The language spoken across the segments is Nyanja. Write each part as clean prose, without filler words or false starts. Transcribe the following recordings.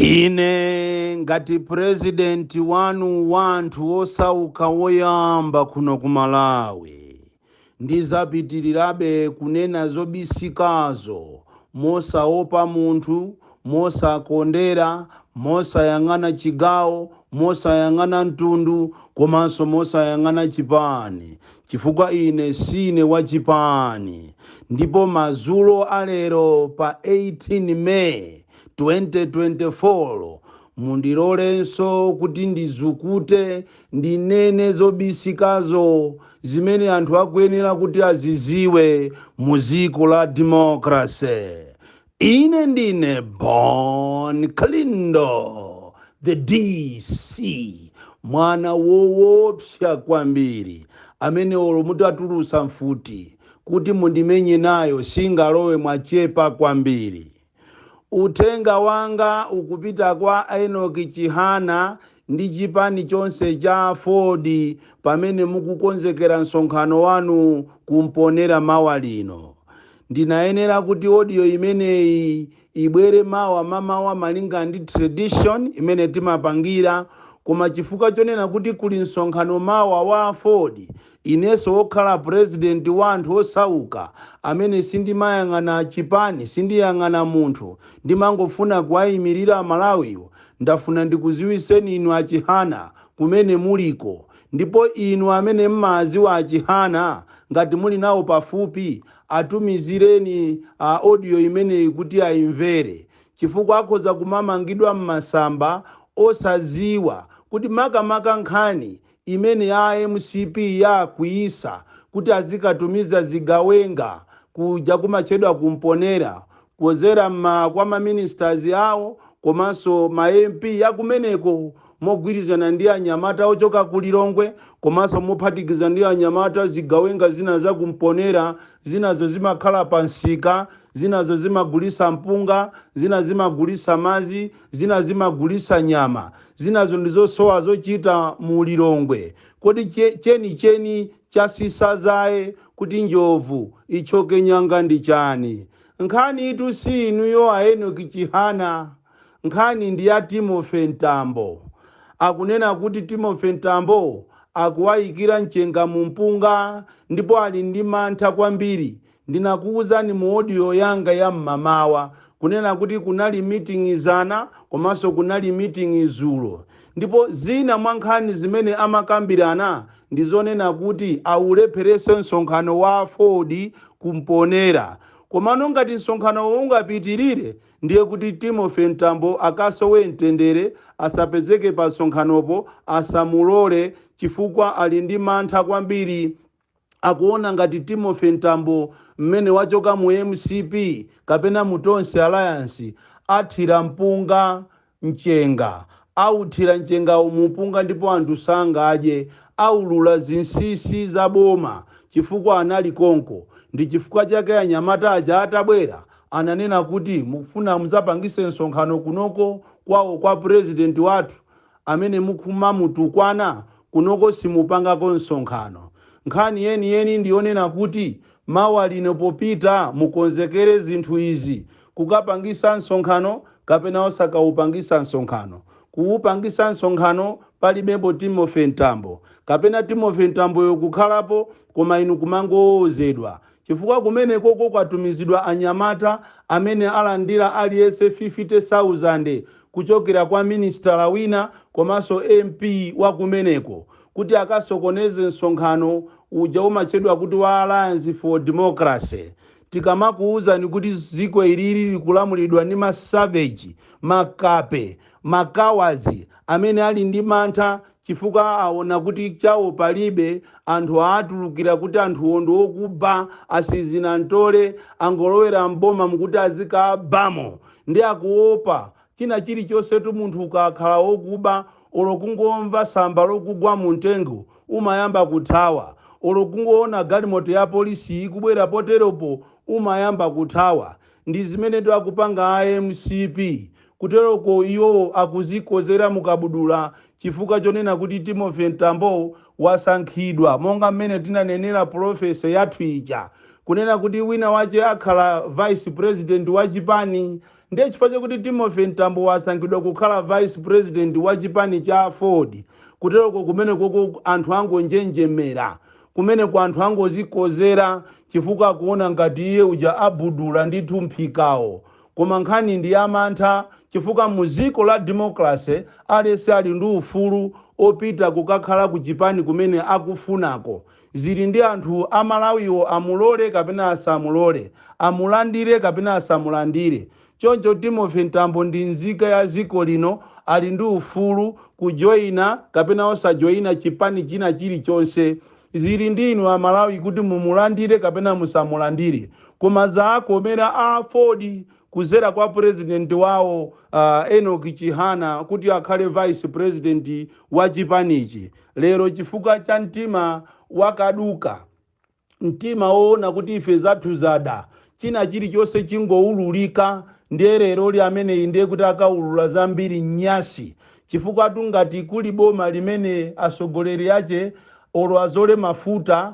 Ine ngati purezidenti wanu wa anthu osauka woyamba kuno ku Malawi, ndizapitirirabe kunena zobisikazo mosaopa munthu, mosakondera, mosayang'ana chigawo, mosayang'ana mtundu, komanso mosayang'ana chipani, chifukwa ine sine wa chipani. Ndipo madzulo alero pa 18 May 2024, mundilolenso kuti ndizukute, ndinene zobisikazo zimene anthu akuyenera kuti aziziwe mu dziko la democracy. Ine ndine Bon Kalindo, the DC, mwana woopsa kwambiri amene olo mutatulusa mfuti kuti mundimenye nayo singalowe, mwachepa kwambiri. Uthenga wanga ukupita kwa Enoch Chihana ndi chipani chonse cha AFORD pamene mukukonzekera msonkhano wanu kumponera mawa lino. Ndinayenera kuti audio imeneyi ibwere mawa mamawa malinga ndi tradition imene timapangira, koma chifukwa chonena kuti kuli msonkhano mawa wa AFORD, inenso wokhala purezidenti wa anthu osauka amene sindimayang'ana chipani, sindiyang'ana munthu, ndimangofuna kuwayimirira Malawiwo, ndafuna ndikuziwiseni inu Achihana kumene muliko. Ndipo inu amene mmaziwa Achihana, ngati muli nawo pafupi, atumizireni audio imeneyi kuti ayimvere, chifukwa akhoza kumamangidwa mmasamba osaziwa kuti makamaka nkhani imene ya MCP yakwiyisa kuti azikatumiza zigawenga kuja kumachedwa kumponera kuzera kwa maministers awo komanso ma MP yakumeneko, mogwirizana ndi anyamata ochoka ku Lilongwe, komanso mophatikiza ndi anyamata zigawenga zina zakumponera. Zinazo zimakhala pa msika, zinazo zimagulisa mpunga, zina zimagulisa mazi, zina zimagulisa nyama, zinazo ndizosowa zochita mu Lilongwe. Kodi chenicheni chasisazaye kuti njovu ichoke nyanga ndi chani? Nkhani itu si inuyo a Enoch Chihana, nkhani ndi ya Timothy Mtambo. Akunena kuti Timothy Mtambo akuwayikira mchenga mu mpunga ndipo ali ndi mantha kwambiri. Ndinakuwuzani mu audio yanga ya mmamawa kunena kuti kunali meeting zana komanso kunali meeting zulo, ndipo zina mwa nkhani zimene amakambirana ndi zonena kuti aulepherese msonkhano wa AFORD kumponera. Komano ngati msonkhano ungapitirire, ndiye kuti Timothy Mtambo akasowe mtendere, asapezeke pa msonkhanopo, asamulole, chifukwa ali ndi mantha kwambiri. Akuona ngati Timothy Mtambo mmene wachoka mu MCP kapena mu Tonse Alliance, athira mpunga mchenga, authira mchenga mumpunga ndipo anthu sangadye, aulula zinsinsi za boma chifukwa anali konko. Ndi chifukwa chake anyamata aja atabwera ananena kuti mukufuna muzapangise msonkhano kunoko kwawo kwa purezidenti wathu amene mukumamutukwana, kunoko simupangako msonkhano. Nkhani yeniyeni ndionena kuti mawa lino popita mukonzekere zinthu izi: kukapangisa msonkhano kapena osakaupangisa msonkhano. Kuupangisa msonkhano palibepo Timothy Mtambo, kapena Timothy Mtamboyo kukhalapo koma inu kumangowozedwa, chifukwa kumenekoko kwatumizidwa anyamata amene alandira aliyense 50,000 kuchokera kwa ministala wina komanso MP wa kumeneko kuti akasokoneze msonkhano uja umatchedwa kuti wa Alliance for Democracy. Tikamakuwuzani kuti dziko ilili likulamulidwa ndi masavage, makape, makawazi amene ali ndi mantha chifukwa aona kuti chawo palibe, anthu aatulukira kuti anthuwo ndi okuba, asizina ntole, angolowera mboma mukuti azikabamo, ndi akuopa china chilichonsetu. Munthu ukakhala wokuba, olo kungomva samba lokugwa mu mtengo umayamba kuthawa, olo kungoona galimoto ya polisi ikubwera poteropo umayamba kuthawa. Ndi zimene akupanga a MCP kuteroko. Iwo akuzikozera mukabudula chifukwa chonena kuti Timothy Mtambo wasankhidwa, monga mmene tinanenera prophecy yathu ija kunena kuti wina wache akhala vice president wa chipani. Ndiye chifukwa chakuti Timothy Mtambo wasankhidwa kukhala vice president wa chipani cha AFORD, kuteroko kumene koko anthu angonjenjemera, kumeneko anthu angozikozera, chifukwa akuona ngati iye uja abudula ndithu mphikawo. Koma nkhani ndi yamantha, chifukwa mu dziko la democracy aliyense ali ndi ufulu opita kukakhala ku chipani kumene akufunako. Zili ndi anthu Amalawiwo amulole kapena asamulole, amulandire kapena asamulandire. Choncho Timothy Mtambo ndi nzika ya dziko lino, ali ndi ufulu kujoyina kapena osajoyina chipani china chilichonse. Zili ndi inu Amalawi kuti mumulandire kapena musamulandire. Koma zaakomera a AFORD kuzera kwa president wawo Enoch Chihana kuti akhale vice president wa chipanichi lero, chifukwa cha mtima wakaduka, mtima woona kuti ife zathu zada, china chilichonse chingowululika. Ndiye lero li ameneyi ndiye kuti akaulula zambiri nyasi, chifukwa tungati kuli boma limene atsogoleri ache olo azole mafuta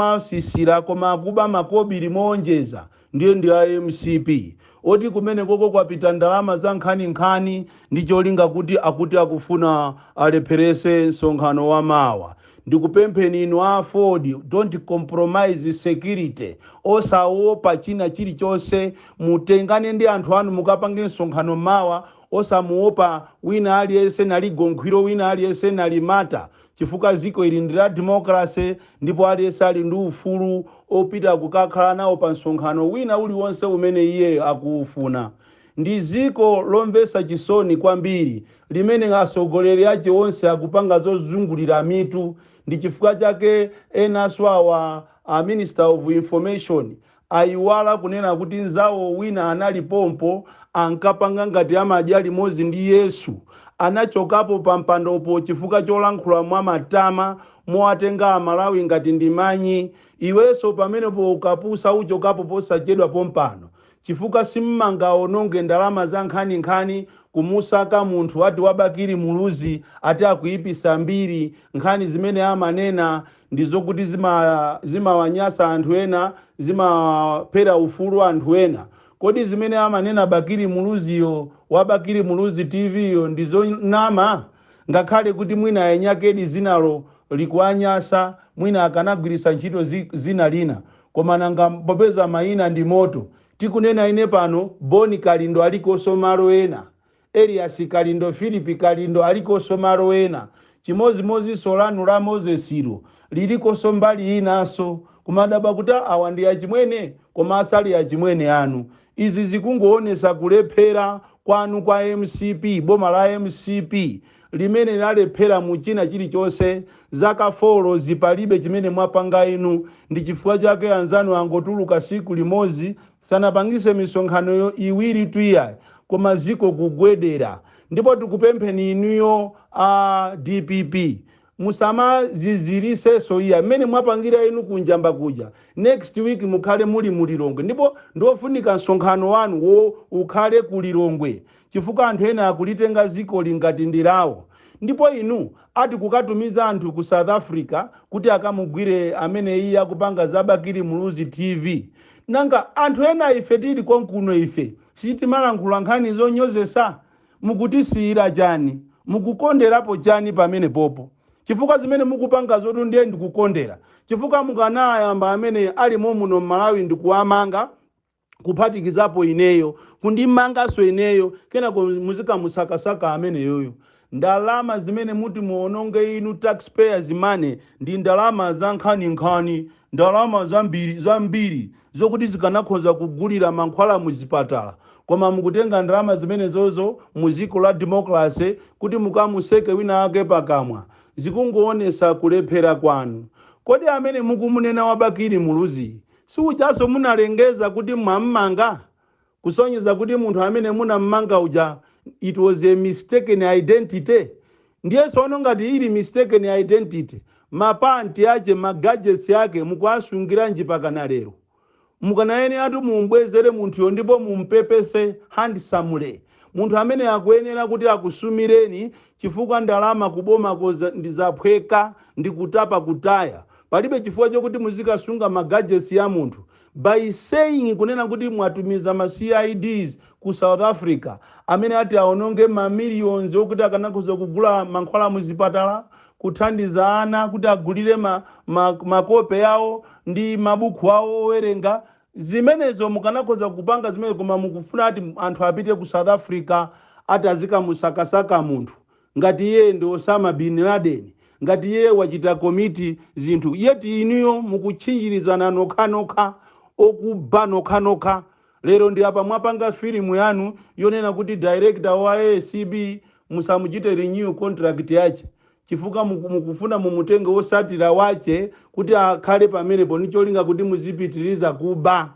samasisira koma akuba makobiri moonjeza, ndiye ndi a MCP, oti kumene koko kwapita ndalama za nkhaninkhani ndi cholinga kuti akuti akufuna alepherese msonkhano wa mawa. Ndikupempheni inu a AFORD, don't compromise security. Osaopa china chilichonse, mutengane ndi anthu anu mukapange msonkhano mawa, osamuopa wina aliyense naligonkhwiro, wina aliyense nalimata, chifukwa ziko ili ndi la democracy ndipo aliyense ali ndi ufulu opita kukakhala nawo pa msonkhano wina uliwonse umene iye akuufuna. Ndi ziko lomvetsa chisoni kwambiri limene atsogoleri ache onse akupanga zozungulira mitu. Ndi chifukwa chake enanso awa a Minister of Information ayiwala kunena kuti nzawo wina anali pompo, ankapanga ngati amadya limodzi ndi Yesu, anachokapo pa mpandopo chifukwa cholankhula mwa matama mowatenga Amalawi ngati ndi manyi. Iwenso pamenepo ukapusa uchokapo posachedwa pompano, chifukwa simmangaononge ndalama za nkhaninkhani kumusaka munthu ati wa Bakili Muluzi, ati akuyipisa mbiri. Nkhani zimene amanena ndi zokuti zimawanyasa anthu ena, zimaphera ufulu anthu ena. Kodi zimene amanena Bakili Muluziyo wa Bakili Muluzi TV yo ndi zonama? Ngakhale kuti mwina ayenyakedi zinalo likuanyasa, mwina akanagwiritsa ntchito zina lina, koma nanga popeza mayina ndi moto. Tikunena ine pano, Boni Kalindo alikonso malo ena, Elias Kalindo, Philip Kalindo alikonso malo ena, chimozimozinso lanu la Mozesilo lilikonso mbali inanso. Kumadabwa kuti awa ndi achimwene koma asali achimwene anu. Izi zikungoonesa kulephera kwanu kwa MCP, boma la MCP limene lalephera mu china chilichonse. Zaka 4 zipalibe chimene mwapanga inu. Ndi chifukwa chake anzanu angotuluka siku limodzi, sanapangise misonkhano iwiri tuiyayi, koma ziko kugwedera. Ndipo tikupempheni inuyo a DPP, musamazizirisenso iya mmene mwapangira inu kunjamba kuja. Next week mukhale muli mulilongwe, ndipo ndiofunika msonkhano wanu wo ukhale ku Lilongwe, chifukwa anthu ena akulitenga ziko lingati ndi lawo. Ndipo inu ati kukatumiza anthu ku South Africa kuti akamugwire amene iye akupanga za Bakili Muluzi TV, nanga anthu ena ife tili konkuno, ife sitimalankhula nkhani zonyozesa? Mukutisiyira chani? Mukukonderapo chani pamene popo? Chifukwa zimene mukupanga zotu ndiye ndikukondera, chifukwa mukanayamba amene alimo muno mMalawi ndikuwamanga, kuphatikizapo ineyo, kundimanganso ineyo, kenako muzikamusakasaka ameneyoyo. Ndalama zimene muti muononge inu, taxpayers money, ndi ndalama za nkhaninkhani, ndalama zambiri zambiri zokuti zikanakhoza kugulira mankhwala muzipatala, koma mukutenga ndalama zimenezozo mu dziko la democracy kuti mukamuseke wina ake pakamwa. Zikungoonesa kulephera kwanu. Kodi amene mukumunena wa Bakili Muluzi siujaso munalengeza kuti mwammanga, kusonyeza kuti munthu amene munammanga uja it was a mistaken identity? Ndiye sono ngati ili mistaken identity, mapanti ache, ma gadgets ake mukuasungiranji pakana lero? Mukanayenera atu mumbwezere munthuyo ndipo mumpepese handsomely. Munthu amene akuyenera kuti akusumireni, chifukwa ndalama kubomako ndizaphweka, ndikutapa kutaya. Palibe chifukwa chokuti muzikasunga ma gadgets ya munthu by saying kunena kuti mwatumiza ma CIDs. ku South Africa, amene ati aononge mamillions okuti akanakhoza kugula mankhwala muzipatala, kuthandiza ana kuti agulire makope yawo ndi mabuku awo owerenga. Zimenezo mukanakhoza kupanga zimene, koma mukufuna ati anthu apite ku South Africa, ati azikamusakasaka munthu ngati iye ndi Osama bin Laden, ngati iye wachita commit zinthu. Yeti inuyo mukutchinjirizana nokhanokha, okuba nokhanokha. Lero ndi apa mwapanga filimu yanu yonena kuti director wa ACB musamuchite renew contract yache, chifukwa mukufuna mumutenge wosatira wache kuti akhale pamenepo ndi cholinga kuti muzipitiriza kuba.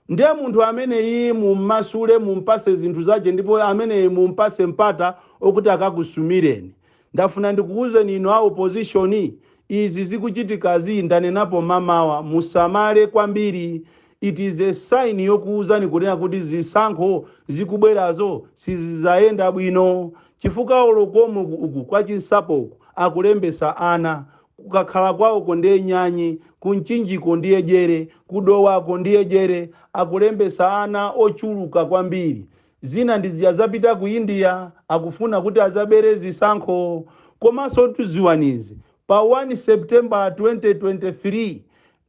Ndiye munthu amene iye mummasule, mumpase zinthu zache, ndipo amene mumpase mpata okuti akakusumireni. Ndafuna ndikuwuzeni inu a opposition, izi zikuchitikazi ndanenapo mamawa, musamale kwambiri. It is a sign yokuwuzani kunena kuti zisankho zikubwerazo sizizayenda bwino, chifukwa olokomo uku kwa Chinsapo uku akulembesa ana, kukakhala kwawoko ndiye nyanyi, kuMchinjiko ndiye jere, kuDowako ndiye jere. Akulembesa ana ochuluka kwambiri. Zina ndizija zapita ku India, akufuna kuti azabere zisankho. Komanso tuziwanizi, pa 1 September 2023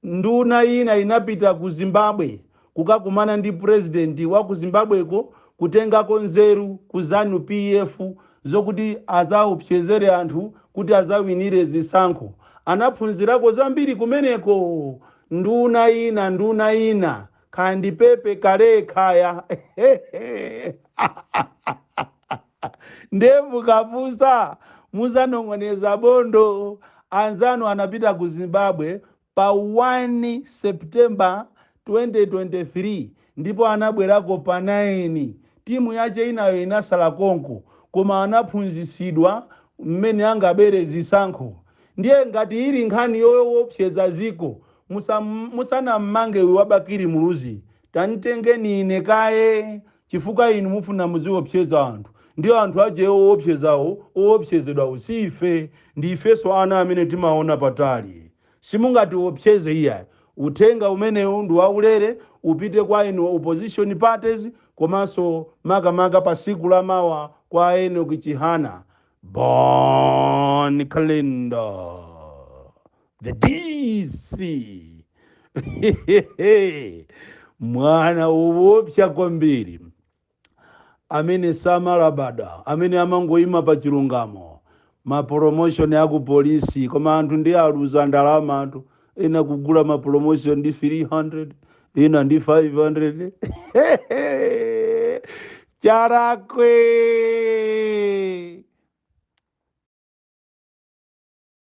nduna ina inapita ku Zimbabwe kukakumana ndi president wa ku Zimbabweko, kutengako nzeru ku ZANU PF zokuti azaopsezere anthu kuti azawinire zisankho. Anaphunzirako zambiri kumeneko. Nduna ina, nduna ina khandi pepe kale khaya. Ndiye mukapusa muzanong'oneza bondo. Anzanu anapita ku Zimbabwe pa 1 September 2023 ndipo anabwerako pa 9. Timu yache inayo inasala konko, koma anaphunzitsidwa mmene angabere zisankho. Ndiye ngati ili nkhani yoopseza ziko, musanammange wa Bakili Muluzi, tantengeni ine kaye, chifukwa inu mufuna muziopseza anthu, ndiyo anthu aje oopsezawo, oopsezedwawo si ife, ndi ifenso ana amene timaona patali. Simungatiopseze iyayi. Uthenga umenewu ndi waulere, upite kwa inu opposition parties, komanso makamaka pa siku la mawa kwa Enoch Chihana. Bon Kalindo, the DC, mwana woopsa kwambiri amene samalabada, amene amangoyima pa chilungamo. Ma promotion aku polisi, koma anthu ndi aluza ndalama. Anthu ena kugula ma promotion ndi 300, ina ndi 500. Charakwe.